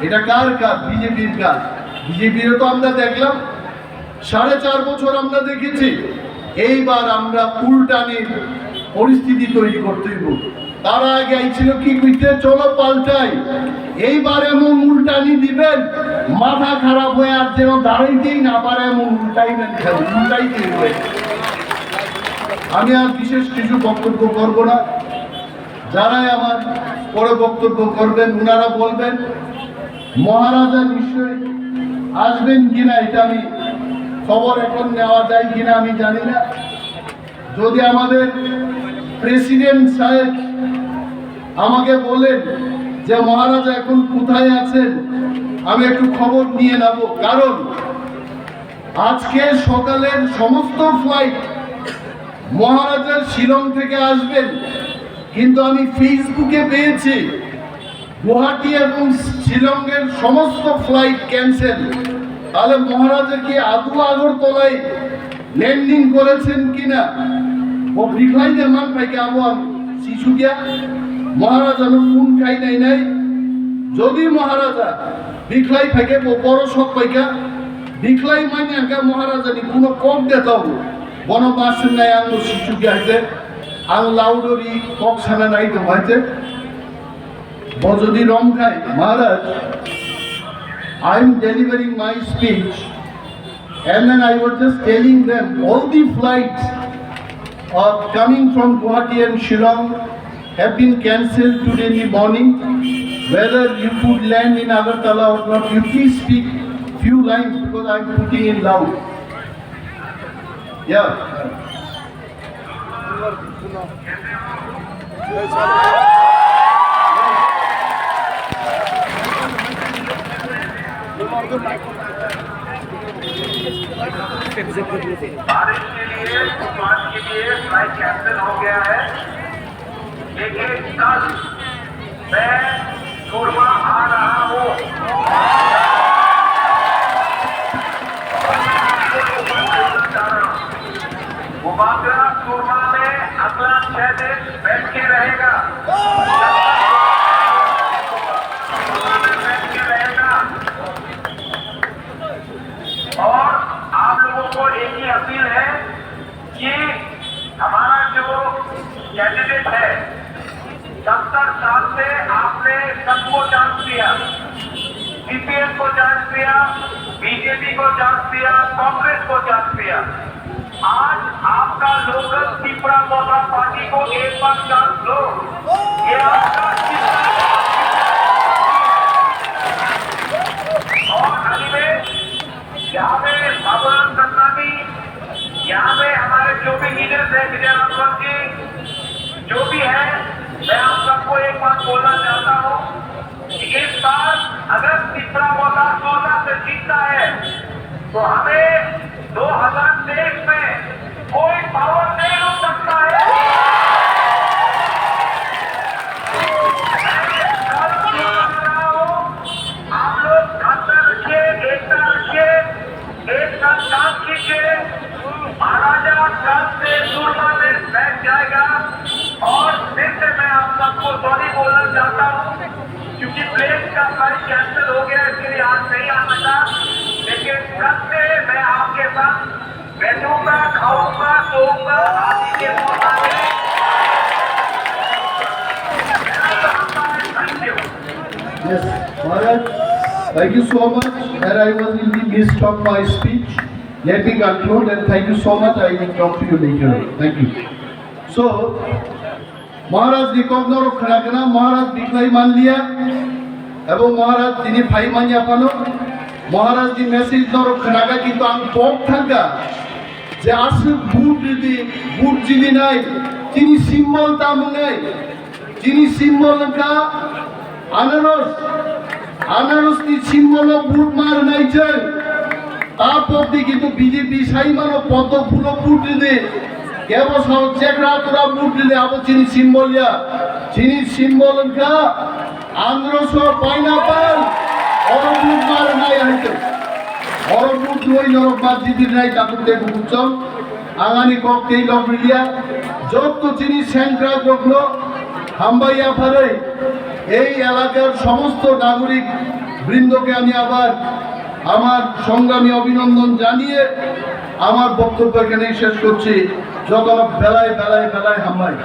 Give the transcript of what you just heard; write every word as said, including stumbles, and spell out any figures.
এটা কার কাজ? বিজেপির কাজ। বিজেপিরও তো আমরা দেখলাম, সাড়ে চার বছর আমরা দেখেছি। এইবার আমরা উল্টানির পরিস্থিতি তৈরি করতে হইব। তারা আগে আইছিল কি কইতে, "চলো পাল্টাই।" এইবার এমন উল্টানি দিবেন, মাথা খারাপ হয়ে আর যেন দাঁড়াইতেই না পারে এমন উল্টাইবেন, উল্টাইতে হইবে। আমি আর বিশেষ কিছু বক্তব্য করব না। যারাই আমার পরে বক্তব্য করবেন, ওনারা বলবেন, মহারাজা নিশ্চয়ই আসবেন কিনা, এটা আমি খবর এখন নেওয়া যায় কিনা আমি জানি না। যদি আমাদের প্রেসিডেন্ট সাহেব আমাকে বলেন যে মহারাজা এখন কোথায় আছেন, আমি একটু খবর নিয়ে নেব। কারণ আজকে সকালের সমস্ত ফ্লাইট মহারাজার শিলং থেকে আসবেন, কিন্তু আমি ফেসবুকে পেয়েছি গুয়াহাটি এবং শিলংয়ের সমস্ত ফ্লাইট ক্যান্সেল। তাহলে মহারাজা কি আদৌ আগরতলায় ল্যান্ডিং করেছেন কিনা? O bikhlai de man phaikha abo ang sisukya, Maharaja no phone khai nai nai. Jodi Maharaja bikhlai phaikhe bo boro sok paikha, bikhlai manya kha Maharaja ni kuno kok de tong, bono ma swngnai ang no sisukya hai je, ang laudori kok sana nai tong hai je. Bo jodi romkhai, Maharaj, I am delivering my speech, and then I was just telling them all the flights of coming from Guwahati and Shillong have been cancelled today in the morning. Whether you could land in Agartala or not, you please speak few lines because I am putting in loud. Yeah. बारिश के लिए, तूफान के लिए flight cancel हो गया है, लेकिन कल मैं सूरमा आ रहा हूँ। वो बांद्रा सूरमा में अगला छह दिन बैठ के रहेगा। सूरमा में बैठ के रहेगा। और आप लोगों को एक ही अपील है कि हमारा जो कैंडिडेट है, सत्तर साल से आपने सबको चांस दिया, सीपीएम को चांस दिया, बीजेपी को चांस दिया, कांग्रेस को चांस दिया। आज आपका लोकल तिपरा मोथा पार्टी को एक बार चांस दो। ये आपका और अनिमेश, यहाँ पे बाबूराम सतनामी, यहाँ पे हमारे जो भी लीडर्स हैं, विजय राघवन जी, जो भी है, मैं आप सबको एक बात बोलना चाहता हूँ कि इस बार अगर तिपरा मोथा सूरमा से जीतता है, तो हमें दो हज़ार तेईस में कोई पावर नहीं रोक सकता है। मैं कल बोल रहा हूँ, आप लोग खालसा रखिए, एकता रखिए, एक साथ काम कीजिए। महाराजा कल से सूरमा में बैठ जाएगा। और फिर से मैं आप सबको सॉरी बोलना चाहता हूँ, क्योंकि प्लेन का फ्लाइट कैंसिल हो गया, इसलिए आज नहीं आ सका। लेकिन कल से मैं आपके साथ बैठूंगा, खाऊंगा, सोऊंगा, आप ही के साथ। Thank you. Yes, Maharaj, thank you so much. And I was in the midst of my speech. Let me conclude and thank you so much. I will talk to you later. Thank you. So, Maharaj ni kok norok khwnakha na, Maharaj bikhlai manliya, ebong Maharaj tini phai manya phano, Maharaj ni message norok khwnakha, kintu ang kok thangkha je aswk vote ridi, vote ridi nai, chini symbol tamo wngnai, chini symbol wngkha anaros. Anaros ni symbol o vote ma rwnai chwng. Ta pokdi kintu B J P sai mano poddo phulo vote ridi. Kebo sao chekra tura vote ridi, abo chini symbol ya. Chini symbol wngkha anaros o pineapple. Oro vote ma rwnai hai chwng. Oro vote rwui norok ma jiti rwnai tabuk tei bukuchong. Ang ani kok tei log riliya, jotto chini sengkrak rokno hambai yapharwi ei elakar somosto nagorik বৃন্দকে আমি আবার আমার সংগ্রামী অভিনন্দন জানিয়ে আমার বক্তব্য এখানেই শেষ করছি। যত বেলায় বেলায় বেলায় হামবাই।